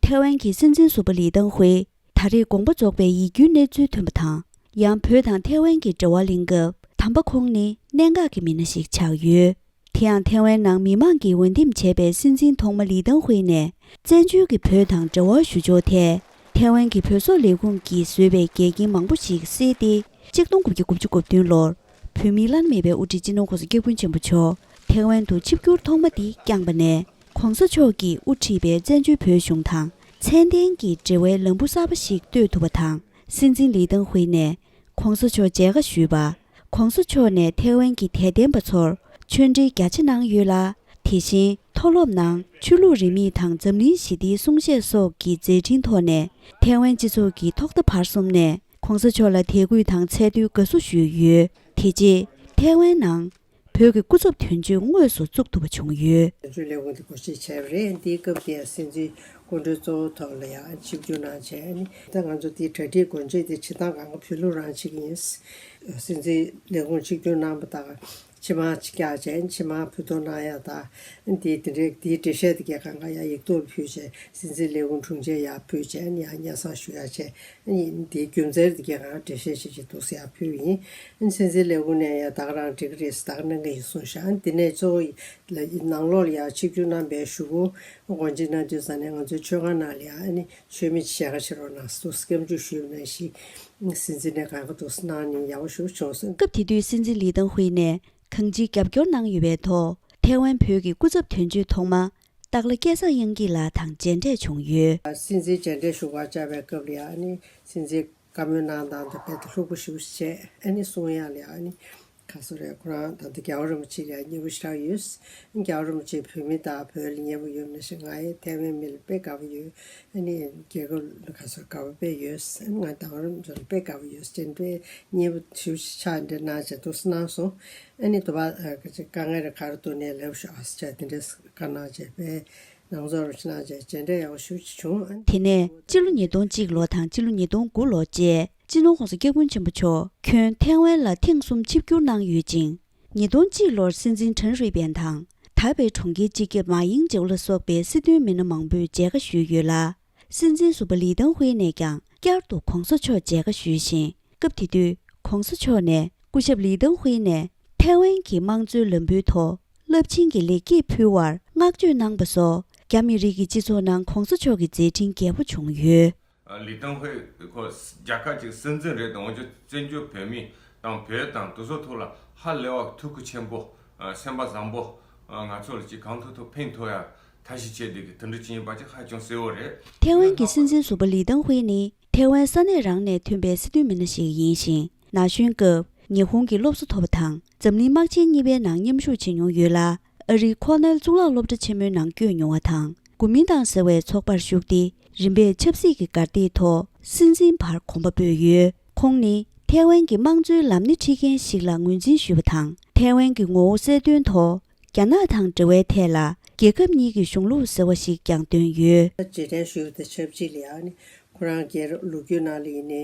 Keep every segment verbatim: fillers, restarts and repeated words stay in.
ཐའེ་ཝན་གྱི་སྲིད་འཛིན་ཟུར་པ་ལི་ཏང་ཧུའེ་ད་རེས་དགོངས་པ་རྫོགས་པའི་ཡིད་སྐྱོའི་གནས་ཚུལ་ཐོན་པ་དང་། ཡང་བོད་དང་ཐའེ་ཝན་གྱི་འབྲེལ་བ་གླེང་སྐབས། དམ་པ་ཁོང་ནི་གནད་འགག་གི་མི་སྣ་ཞིག་ཆགས་ཡོད། དེ་ཡང་ཐའེ་ཝན་ནང་མི་མང་གིས་འོས་འདེམས་བྱས་པའི་སྲིད་འཛིན་ཐོག་མ་ལི་ཏང་ཧུའེ་ནས་བཙན་བྱོལ་གྱི་བོད་དང་འབྲེལ་བ་ཞུ་ཕྱོགས་ཐད། ཐའེ་ཝན་གྱི་བོད་སོག་ལས་ཁུངས་ཀྱིས་བཟོས་པའི་འགལ་རྐྱེན་མང་པོ་ཞིག་བསལ་ཏེ། གཅིག་སྟོང་དགུ་བརྒྱ་དགུ་བཅུ་གོ་བདུན་ལོར་བོད་མིའི་བླ་ན་མེད་པའི་དབུ་ཁྲིད་སྤྱི་ནོར་༸གོང་ས་༸སྐྱབས་མགོན་ཆེན་པོ་མཆོག་ཐའེ་ཝན་དུ་ཆིབས་བསྒྱུར་ཐོག་མ་དེ་བསྐྱངས་པ་ནས། ༸གོང་ས་མཆོག་གིས་དབུ་ཁྲིད་པའི་བཙན་བྱོལ་བོད་གཞུང་དང་ཚད་ལྡན་གྱི་འབྲེལ་བའི་ལམ་བུ་གསར་པ་ཞིག་གཏོད་ཐུབ་པ་དང་། སྲིད་འཛིན་ལི་ཏང་ཧུའེ་ནས་༸གོང་ས་མཆོག་མཇལ་ཁ་ཞུས་པ། ༸གོང་ས་མཆོག་ནས་ཐའེ་ཝན་གྱི་དད་ལྡན་པ་ཚོར་ཆོས་འབྲེལ་རྒྱ་ཆེ་གནང་ཡོད་ལ། དེ་བཞིན་མཐོ་སློབ་ནང་ཆོས་ལུགས་རིས་མེད་དང་འཛམ་གླིང་ཞི་བདེའི་གསུང་བཤད་སོགས་ཀྱི་མཛད་འཕྲིན་ཐོག་ནས། ཐའེ་ཝན་སྤྱི་ཚོགས་ཀྱི་ཐོག་མཐའ་བར་གསུམ་ནས་༸གོང་ས་མཆོག་ལ་དད་གུས་དང་ཚད་མཐོའི་དགའ་བསུ་ཞུས་ཡོད། དེ་རྗེས་ཐའེ་ཝན་ནང་བོད་ཀྱི་སྐུ་ཚབ་དོན་གཅོད་དངོས་སུ་བཙུགས་ཐུབ་པ་བྱུང་ཡོད། དོན་གཅོད་ལས་ཁུངས་དེ་སྒོ་འབྱེད་བྱས་པ་རེད། འདིའི་སྐབས་དེར་སྲིད་འཛིན་སྐུ་མགྲོན་གཙོ་བོ་ཐོག་ལ་ཡང་ཆིབས་བསྒྱུར་གནང་བྱས་ནས། ད་ང་ཚོ་དེའི་གྲ་སྒྲིག་སྒོ་འབྱེད་དེ་བྱེད་སྟངས་སྒང་ག་བོད་ལུགས་རང་བྱེད་ཀྱི་ཡིན། སྲིད་འཛིན་ལས་ཁུངས་ཆིབས་བསྒྱུར་གནང་པ་དང་། ཕྱི་མ་ཅིག་བཀྱག་བྱས་ནས་ཕྱི་མ་ཕུལ་དོ་གནང་ཡ་དང་། དེ་དེ་འདྲའི་དེའི་འགྲེལ་བཤད་དེ་གའི་སྒང་ག་ཡ་ཡིག་ཐོག་ལ་ཕུལ་བྱས། སྲིད་འཛིན་ལས་ཁུངས་དྲུང་ཆེ་ཡར་ཕུལ་བྱས་ནས་ཡར་སྙན་སེང་ཞུ་ཡ་བྱས། དེའི་རྒྱུ་མཚན་དེ་གའི་སྒང་ག་འགྲེལ་བཤད་བྱས་བྱས་འདུག་སེ་ཡར་ཕུལ་བ་ཡིན། སྲིད་འཛིན་ལས་ཁུངས་ནས་ཡ་ད་ག་རང་འགྲིག་གི་རེད་ཟེར་ད་ག་གནང་གི་ཡིན་གསུངས་ཤག་དེ་ནས་གཙོ་བོ་ལ་ནང་ལོགས་ལ་ཡ་ཆིབས་བསྒྱུར་གནང་པའི་གཞུག་གུ་སྒོ་འབྱེད་གནང་དུས་ཙམ་ནས་ང་ཚོའི་མཆོད་ཁང་ནང་ལ་ཡ་ཨ་ནི་མཆོད་མེ་ཞལ་ཁ་ཕྱེ་རོགས་གནང་ཟེར་འདུག་སེ་སྐྱབས་འཇུག་ཞུས་པ་ནང་བཞིན། སྲིད་འཛིན་ནས་གང་ག་འདུག་སེ་གནང་ནས་ཡག་པོ་ཞེ་པོ་བྱུང་སོང་། སྐབས་དེ་དུས་སྲིད་འཛིན་ལི་ཏང་ཧུའེ་ནས་གང་ཅིའི་རྒྱབ་སྐྱོར་གནང་ཡོད་པའི་ཐོག་ཐའེ་ཝན་བོད་ཀྱི་སྐུ་ཚབ་དོན་གཅོད་ཐོག་མ་སྟག་ལྷ་སྐལ་བཟང་དབྱངས་སྐྱིད་ལགས་དང་མཇལ་འཕྲད་བྱུང་ཡོད། སྲིད་འཛིན་མཇལ་འཕྲད་ཞུ་བར་བཅར་བའི་སྐབས་ལ་ཡང་ནི་སྲིད་འཛིན་བཀའ་མོལ་གནང་སྟངས་དང་རྦད་དེ་ལྷུག་པོ་ཞེ་པོ་ཅིག་བྱས། ཨ་ནི་གསུང་ཡག་ལ་ཡང་ནི་ག་ཚོད་རེད། ཁོ་རང་ད་ལྟ་རྒྱལ་བ་རིན་པོ་ཆེ་ལ་ཡང་མཉེས་པོ་ཞེ་དྲག་ཡོད། རྒྱལ་བ་རིན་པོ་ཆེ་བོད་མི་དང་བོད་ལ་མཉེས་པོ་ཡོད་ནང་བཞིན་ང་ཡང་ཐའེ་ཝན་མི་ལ་དཔེ་དགའ་པོ་ཡོད། ཨ་ནི་རྒྱལ་ཁབ་ལ་ག་ཚོད་དགའ་པོ་དཔེ་ཡོད། ཨ་ནི་ང་རྒྱལ་བ་རིན་པོ་ཆེ་ལ་དཔེ་དགའ་པོ་ཡོད་ཟེར་དཔེ་མཉེས་པོ་ཞེ་པོ་ཅིག་ཆགས་འདྲ་གནང་བྱས་འདུག་སེ་གནང་སོང་། ཨ་ནི་དུ་བ་དཀའ་ངལ་རེ་ག་རེ་འདུག་ནས་ལབ་ཤོག་ཨ་ཟེར་བྱས་དེ་འདྲས་བཀའ་གནང་བྱས་པས། ནང་ཚོར་གནང་བྱས་མཇལ་འཕྲད་ཡག་པོ་ཞེ་པོ་ཅིག་བྱུང་། དེ་ནས་སྤྱི་ལོ་ཉིས་སྟོང་གཅིག་ལོ་དང་སྤྱི་ལོ་ཉིས་སྟོང་དགུ་ལོ་བཅས་སྤྱི་ནོར་༸གོང་ས་༸སྐྱབས་མགོན་ཆེན་པོ་མཆོག་ཁྱོན་ཐའེ་ཝན་ལ་ཐེངས་གསུམ་ཆིབས་བསྒྱུར་གནང་ཡོད་ཅིང་། ཉིས་སྟོང་གཅིག་ལོར་སྲིད་འཛིན་ཁྲེན་ཧྲུའེ་པེན་དང་། ད་བའི་གྲོང་ཁྱེར་སྤྱི་ཁྱབ་མཱ་ཡིང་ཅེའུ་ལ་སོགས་པའི་སྲིད་དོན་མི་སྣ་མང་པོས་མཇལ་ཁ་ཞུས་ཡོད་ལ། སྲིད་འཛིན་ཟུར་པ་ལི་ཏང་ཧུའེ་ནས་ཀྱང་བསྐྱར་དུ་༸གོང་ས་མཆོག་མཇལ་ཁ་ཞུས་ཤིང་། སྐབས་དེ་དུས་༸གོང་ས་མཆོག་ནས་སྐུ་ཞབས་ལི་ཏང་ཧུའེ་ནས་ཐའེ་ཝན་གྱི་དམངས་གཙོའི་ལམ་བུའི་ཐོག་རླབས་ཆེན་གྱི་ལེགས་སྐྱེས་ཕུལ་བར་བསྔགས་བརྗོད་གནང་པ་སོགས། རྒྱ་མི་རིགས་ཀྱི་སྤྱི་ཚོགས་ནང་༸གོང་ས་མཆོག་གི་མཛད་འཕྲིན་རྒྱས་པོ་བྱུང་ཡོད། ལི་ཏང་ཧུའེ་ཁོ་རྒྱལ་ཁབ་ཅིག་སྲིད་འཛིན་རེད་དང་། འོན་ཀྱང་བཙན་བྱོལ་བོད་མི་དང་བོད་དང་དེ་ཚོ་ཐོག་ལ་ཧ་ལས་པ་ཐུགས་ཁུར་ཆེན་པོ། སེམས་པ་བཟང་པོ། ང་ཚོ་ལ་ཅིག་གང་ཐུབ་ཐུབ་ཕན་ཐོགས་ཡ་ཐབས་ཤེས་བྱས་བསྡད་ཀྱི་དེ་འདྲ་ཅིག་ཡིན་པ་ཅིག་ཧ་ཅང་གསལ་བོ་རེད། ཐའེ་ཝན་གྱི་སྲིད་འཛིན་ཟུར་པ་ལི་ཏང་ཧུའེ་ནི་ཐའེ་ཝན་ས་གནས་རང་ནས་ཐོན་པའི་སྲིད་དོན་མི་སྣ་ཞིག་ཡིན་ཞིང་། ན་གཞོན་སྐབས་ཉི་ཧོང་གི་སློབ་གསོ་ཐོབ་པ་དང་། འཛམ་གླིང་དམག་ཆེན་གཉིས་པའི་ནང་མཉམ་ཞུགས་བྱེད་མྱོང་ཡོད་ལ། ཨ་རིའི་ཁོ་ནེལ་གཙུག་ལག་སློབ་གྲྭ་ཆེན་མོའི་ནང་བསྐྱོད་མྱོང་བ་དང་། གོ་མིན་ཏང་ཟེར་བའི་ཚོགས་པར་ཞུགས་ཏེ། རིམ་པས་ཆབ་སྲིད་ཀྱི་གར་སྟེགས་ཐོག་སྲིད་འཛིན་བར་གོམ་པ་སྤོས་ཡོད། ཁོང་ནི་ཐའེ་ཝན་གྱི་དམངས་གཙོའི་ལམ་སྣེ་ཁྲིད་མཁན་ཞིག་ལ་ངོས་འཛིན་ཞུས་པ་དང་། ཐའེ་ཝན་གྱི་ངོ་བོ་གསལ་སྟོན་ཐོག་རྒྱ་ནག་དང་འབྲེལ་བའི་ཐད་ལ་རྒྱལ་ཁབ་གཉིས་ཀྱི་གཞུང་ལུགས་ཟེར་བ་ཞིག་ཀྱང་བཏོན་ཡོད། རྗེས་དྲན་ཞུས་པ་དང་ཆབས་ཅིག་ལ་ཡང་ནི་ཁོ་རང་སྒེར་ལོ་རྒྱུས་ནང་ལ་ཡིན་ནའི།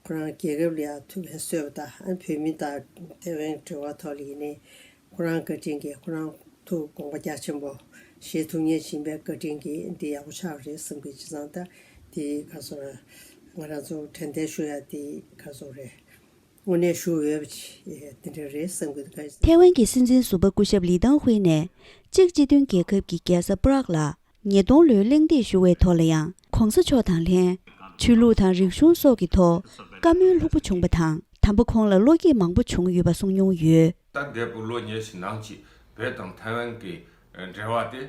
ཁོ་རང་རྒྱལ་ཁབ་ལ་ཡང་ཐུགས་ཕན་གསོས་པ་དང་། ཨ་བོད་མི་དང་ཐའེ་ཝན་འབྲེལ་བ་ཐོག་ལ་ཡིན་ནའི་ཁོ་རང་བཀའ་དྲིན་གྱིས། ཁོ་རང་ཐུགས་དགོངས་པ་རྒྱ་ཆེན་པོ་བཞེས་ཐུབ་མཁན་ཞིག་ཡིན་པའི་བཀའ་དྲིན་གྱིས་འདི་ཡག་པོ་ཆགས་པ་རེད་བསམ་གྱི། བྱས་ཙང་ད་འདི་ག་ཚོད་རེད། ང་རང་ཚོ་དྲན་རྟེན་ཞུ་ཡ་འདི་ག་ཚོད་རེད། དངོས་གནས་ཞུ་འོས་པ་ཅིག་འདི་འདྲ་རེད་བསམ་གྱི་འདུག། ཐའེ་ཝན་གྱི་སྲིད་འཛིན་ཟུར་པ་སྐུ་ཞབས་ལི་ཏང་ཧུའེ་ནས་ཅེཀ་སྤྱི་མཐུན་རྒྱལ་ཁབ་ཀྱི་རྒྱལ་ས་པ་རག་ལ། ཉིས་སྟོང་ལོའི་གླེང་སྟེགས་ཞུ་བའི་ཐོག་ལ་ཡང་། ༸གོང་ས་མཆོག་དང་ལྷན་ཆོས་ལུགས་དང་རིག་གཞུང་སོགས་ཀྱི་ཐོག་བཀའ་མོལ་ལྷུག་པོ་བྱུང་བ་དང་། དམ་པ་ཁོང་ལ་བློ་སྐྱེད་མང་པོ་བྱུང་ཡོད་པ་གསུངས་མྱོང་ཡོད། ད་འདས་པའི་ལོ་ཉེར་བཞི་ནང་གི་བོད་དང་ཐའེ་ཝན་གྱི་འབྲེལ་བ་དེ་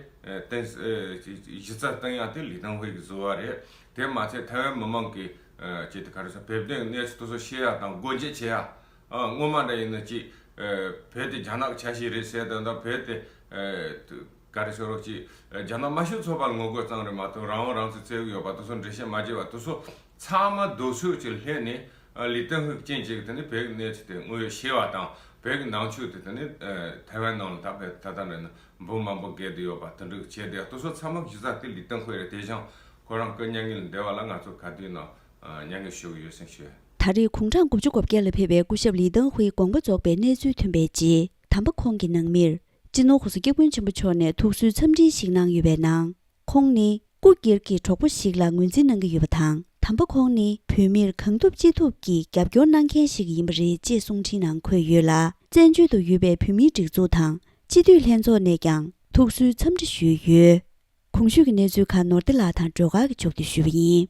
གཏིང་གཞི་རྩ་བཏིང་ཡ་དེ་ལི་ཏང་ཧུའེ་གིས་བཟོས་པ་རེད། དེ་མ་ཚད་ཐའེ་ཝན་མི་མང་གི་ཅིག་དེ་ག་རེ་ཟེར། བོད་དོན་གནས་ཚུལ་དེ་ཚོ་ཤེས་ཡ་དང་སྒོ་འབྱེད་བྱེད་ཡ། ཨ་སྔོན་མ་འདྲ་ཡིན་ན་ཅིག་ཨ་བོད་དེ་རྒྱ་ནག་ཆ་ཤས་རེད་ཟེར་དང་། ད་བོད་དེ་ཨ་ག་རེ་ཟེར་རོགས། ཅིག་ཨ་རྒྱ་ནག་དམར་ཤོག་ཚོགས་པ་ལ་ངོ་རྒོལ་ཙམ་རེད་མ་གཏོགས་རང་དབང་རང་བཙན་བཙལ་གྱི་ཡོད་པ་དེ་ཚོ་འགྲེལ་བཤད་མ་བྱས་པ་དེ་ཚོ་ཚང་མ་རྡོ་སོལ་གྱི་ལྷན་ནས། ཨ་ལི་ཏང་ཧུའེ་རྐྱེན་བྱས་ཀྱི་དེ་ནི་བོད་ཀྱི་གནས་ཚུལ་དེ་དངོས་ཡོད་ཤེས་པ་དང་། བོད་ཀྱི་ནང་ཆོས་དེ་དེ་ནི་ཨ་ཐའེ་ཝན་ནང་ལ་ད་བོད་ད་ལྟ་འདྲ་ན་འབུམ་མང་པོ་བརྒལ་བསྡད་ཡོད་པ་དེ་འདྲ་བྱས་བསྡད་དེ་ཚོ་ཚང་མ་གཞི་རྩ་དེ་ལི་ཏང་ཧུའེ་རེད། དེ་བཞིན་ཁོ་རང་སྐུ་མྱ་ངན་ལས་འདས་པ་ལ་ང་ཚོ་ག་དུས་ན་ཨ་མྱ་ངན་ཞུ་གི་ཡོད་ཟེར་ཞུ། ད་རེས་དགུང་གྲངས་དགུ་བཅུ་གོ་བརྒྱད་ལ་ཕེབས་པའི་སྐུ་ཞབས་ལི་ཏང་ཧུའེ་དགོངས་པ་རྫོགས་པའི་གནས་ཚུལ་ཐོན་པའི་རྗེས། དམ་པ་ཁོང་གི་ནང་མིར་སྤྱི་ནོར་༸གོང་ས་༸སྐྱབས་མགོན་ཆེན་པོ་མཆོག་ནས་ཐུགས་གསོའི་འཚམས་འཕྲིན་ཞིག་གནང་ཡོད་པའི་ནང་། ཁོང་ནི་ སྐུ་སྒེར་གྱི་གྲོགས་པོ་ཞིག་ལ་ངོས་འཛིན་གནང་གི་ཡོད་པ་དང་། དམ་པ་ཁོང་ནི་བོད་མིར་གང་ཐུབ་ཅི་ཐུབ་ཀྱིས་རྒྱབ་སྐྱོར་གནང་མཁན་ཞིག་ཡིན་པ་རེད་ཅེས་གསུང་འཕྲིན་ནང་འཁོད་ཡོད་ལ། བཙན་བྱོལ་དུ་ཡོད་པའི་བོད་མིའི་སྒྲིག་འཛུགས་དང་སྤྱི་འཐུས་ལྷན་ཚོགས་ནས་ཀྱང་ཐུགས་གསོའི་འཚམས་འདྲི་ཞུས་ཡོད། གོང་ཞུས་ཀྱི་གནས་ཚུལ་ཁག་ནོར་བདེ་ལགས་དང་སྒྲོལ་དཀར་གྱིས་ཕྱོགས་བསྡུས་ཞུས་པ་ཡིན།